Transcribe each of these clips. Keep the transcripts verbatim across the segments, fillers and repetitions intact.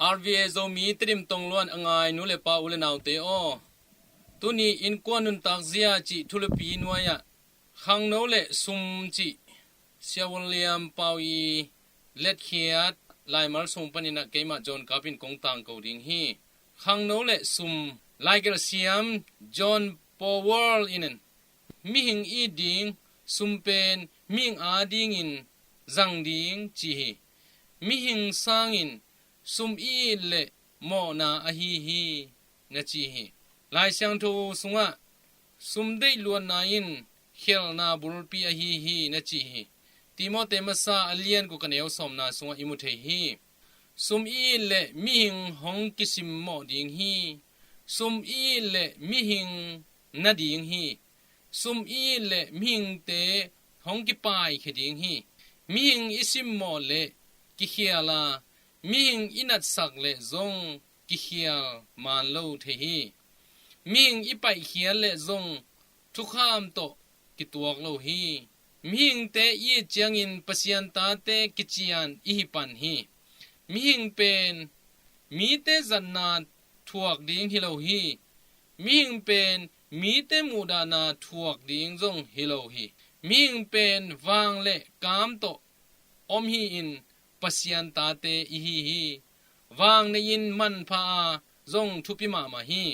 R V A Zomi Tedim tongluan a ngai nu le pa, u le naute aw, tuni innkuan nuntak zia cih thulipi nuai-ah khangno le sum cih Sia William Pau i letkhiat laimal sung panin ah keimah John Kap in kong tangko ding hi. Khangno le sum. Laigelh siam John Powell in, mihing it ding sum pen mihing adingin zang ding ci hi. Mihing sangin sum it le mawhna ahi hi, na ci hi. Lai Siangtho sungah sum deih luatna in khialhna bulpi ahi hi, na ci hi. Timote masa a lian guk a neu sawmna sungah i mu thei hi. Sum it le mihing hong kisimmawh ding hi. Sum it le mihing na ding hi. Sum it le mihingte hong kipaikhia ding hi. Mihing i simmawh le kikhial a, mihing i natsak le zong kikhial maan lo thei hi. Mihing i paihkhiat le zong thukham tawh kituak lo hi. Mihingte it ciangin Pasian tate kician i hi pan hi. Mihing pen mite zatna thuak ding hi lo hi. Mihing pen mite muhdahna thuak ding zong hi lo hi. Mihing pen vang le kam tawh om hi-in Pasian tate i hi hi. Vang nei-in manpha a zong thupi mahmah hi.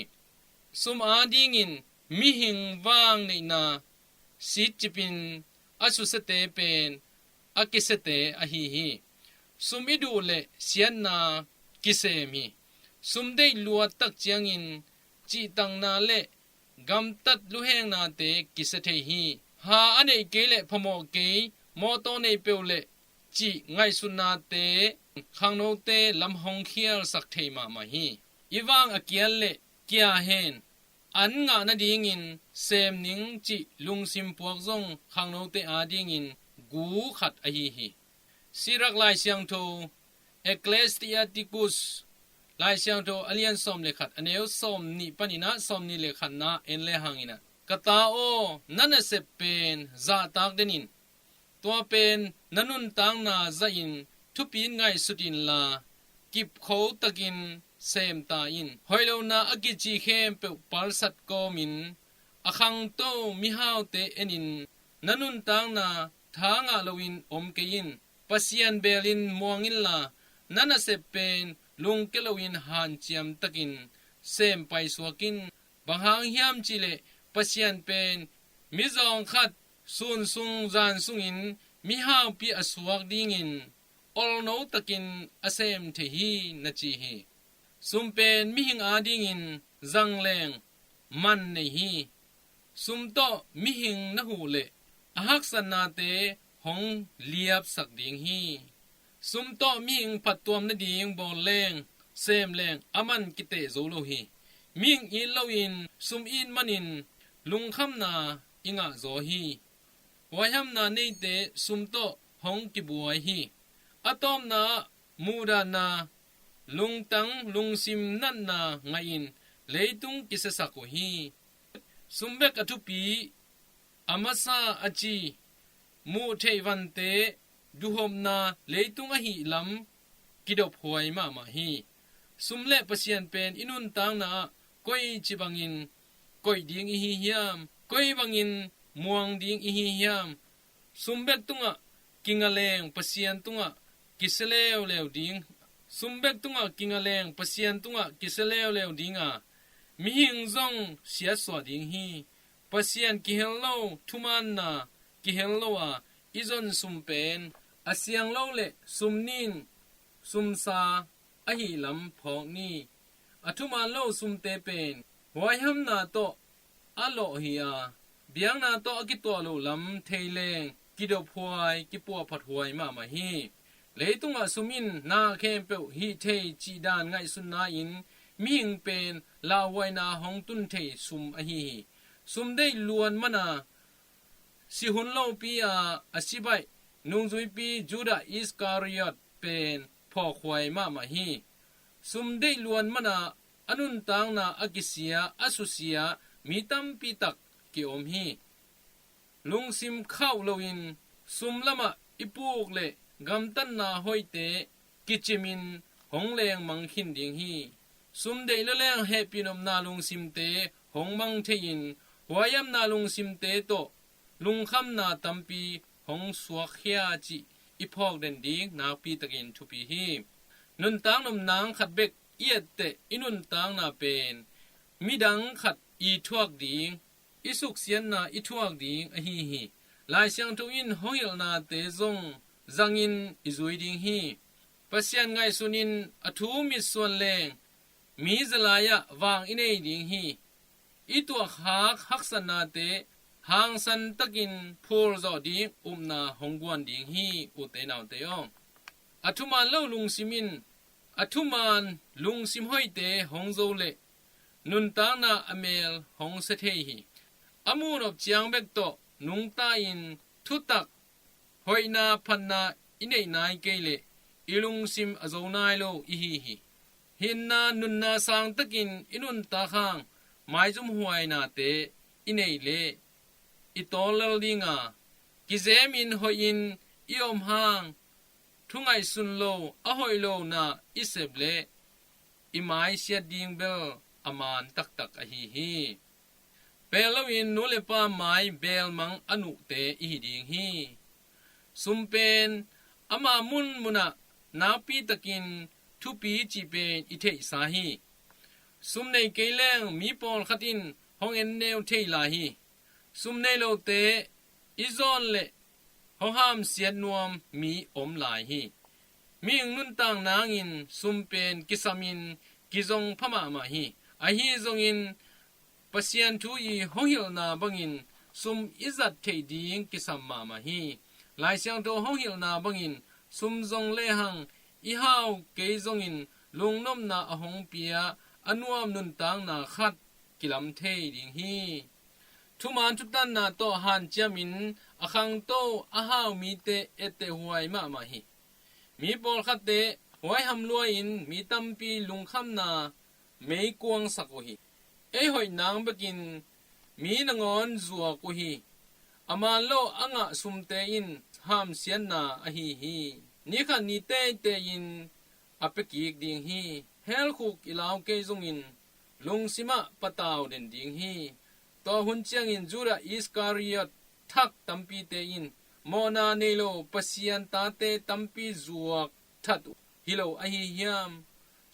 Sum adingin mihing vang neihna sitcipin a susiate pen a kisiate ahi hi. Sum i duh le siatna kisem hi. Sum deih luat tak ciangin cihtakna le gamtat luhengnate kisia thei hi. Ha a neih kei le phamawh kei, mawtaw nei peuh le cih ngaihsutnate khangnote lam hong khialsak thei mahmah hi. I vang a kial le kia hen, an ngah nadingin sem ning cih lungsim puak zong khangnote adingin gu khat ahi hi. Sirak Lai Siangtho, Ecclesiasticus, Lai Siangtho a lian sawm le khat, a neu sawm nih panin ah sawm nih le khatna en le hangin ah, ka ta aw, na nasep pen zahtak den in, tua pen na nuntakna zahin thupin ngaihsut inla, kipkho takin sem ta in. Hoih lohna a kici khempeuh palsat kawmin a khangto mihaute enin, na nuntakna tha ngah loin om kei in. Pasian beelin muang inla, na nasep pen lungke loin hanciam takin sem paisuak in. Bang hang hiam cihleh Pasian pen mizawng khat sun sung zan sungin mihaupi a suak dingin olno takin a sem thei hi, na ci hi. Sum pen mihing adingin zangleng man nei hi. Sum tawh mihing na huh leh a haksatnate hong liapsak ding hi. Sum tawh mihing phattuam nading bawl leng, sem leng a man kiteh zo lo hi. Mihing it loin sum it manin lungkhamna i ngahzaw hi. Huaihamna neite sum tawh hong kibuai hi. A tawpna ah muhdahna, lungtang lungsim natna ngaihin leitung kisiasak uh hi. Sum bek a thupi, a masa a ci, muh theih vante duhhopna leitung ahih lam kidophuai mahmah hi. Sum le Pasian pen i nuntakna ah koici bangin koih ding i hi hiam? Koi bangin muang ding i hi hiam? Sum bek tungah kinga leng Pasian tungah kisia leuleu ding. Sum bek tungah kinga leng Pasian tungah kisia leuleu ding a, mihing zong siatsuah ding hi. Pasian kihel lo, thumaanna kihel lo a i zon sum pen a siang lo le sum nin sumsa ahih lam phawk ni. A thumaan lo sumte pen huaihamna tawh a lawh hi a, biakna tawh a kituah loh lam thei leng kidophuai, kipuahphathuai mahmah hi. Leitungah sum in na khempeuh hih thei cih dan ngaihsutna in mihing pen lauhuaina hong tun thei sum ahi hi. Sum deih luan mana si hun lopi a a si baih nungzuipi Judah Iskariot pen phawkhuai mahmah hi. Sum deih luan mana a nuntakna a kisia, a susia mi tampi tak kiom hi. Lungsim khauh loin sum lamah i puk le gamtatna hoihte kicimin hong lengmang khin ding hi. Sum deih lua leng hehpih nopna lungsimte hong mang thei-in, huaihamna lungsimte tawh lungkhamna tampi hong suakkhia cih i phawk den ding nakpi takin thupi hi. Nuntak nop nang khat bek i etteh i nuntakna pen midang khat i thuak ding, i suksiatna i thuak ding ahi hi. Lai Siangtho in hong hilhnate zong zangin i zui ding hi. Pasian ngaihsunin a thu mitsuan leng mi zalai-ah vang i nei ding hi. I tuakhak haksatnate hangsan takin phulzawh ding upna hong guan ding hi, ute naute aw. A thuman lo lungsim in a thuman lungsim hoihte hong zo leh nuntakna a mel hong sia thei hi. A muhnop ciang bek tawh nungta-in thutak hoihna phatna i neih nai kei leh i lungsim a zo nai lo i hi hi. Hinna nunna sangtakin i nuntak hang maizum huainate i neih leh i tawl lel ding a, kizemin hoihin i om hang thu ngaihsun lo a hoih lo na i sep leh i mai siat ding bel a man taktak ahi hi. Pel loin nu le pa mai belmang a nuhte i hi ding hi. Sum pen ama munmunah nakpi takin thupi cih pen i theihsa hi. Sum nei kei leng mi pawlkhat in hong en neu thei lai hi. Sum nei lote i zawn leh hong hamsiat nuam mi om lai hi. Mihing nuntak nangin sum pen kisamin kizong pha mahmah hi. Ahi zongin Pasian thu i hong hilhna bangin sum i zat theih ding kisam mahmah hi. Lai Siangtho hong hilhna bangin sum zong lehang i hau kei zongin lungnopna a hong pia a nuam nuntakna khat kilam thei ding hi. Thuman thutanna tawh hanciamin a khangto a hau mite etteh huai mahmah hi. Mi pawlkhatte huaiham lua-in mi tampi lungkhamna meikuangsak uh hi. Ei hoih nang bekin mi nangawn zuak uh hi. A man lo a ngah sumte in hamsiatna ahi hi. Ni khat ni teitei-in a pia kik ding hi. Helkhuk i lau kei zongin lungsimah patau den ding hi. Tua hun ciangin Judah Iskariot thak tampite in mawhna nei lo Pasian tate tampi zuak that uh hi lo ahi hiam?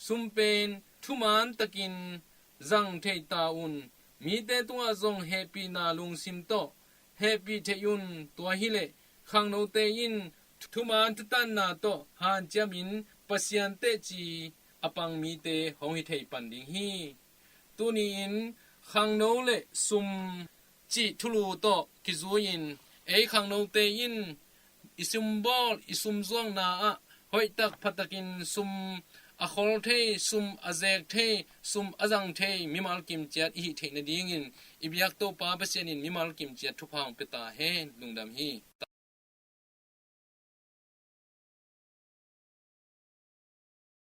Sum pen thuman takin zang thei ta un. Mite tungah zong hehpihna lungsim tawh hehpih theih un. Tua hileh khangnote in thuman thutanna tawh hanciamin Pasian teci a pang mite hong hi thei pan ding hi. Tuni-in khangno le sum cih thulu tawh kizui-in ei khangnote in i sumbawl i sumzuakna ah hoihtak phatakin sum a khol thei, sum a zek thei, sum a zang thei mimal kimciat i hih theih nadingin i biak Topa Pasian in mimal kimciat thupha hong pia ta hen. Lungdam hi.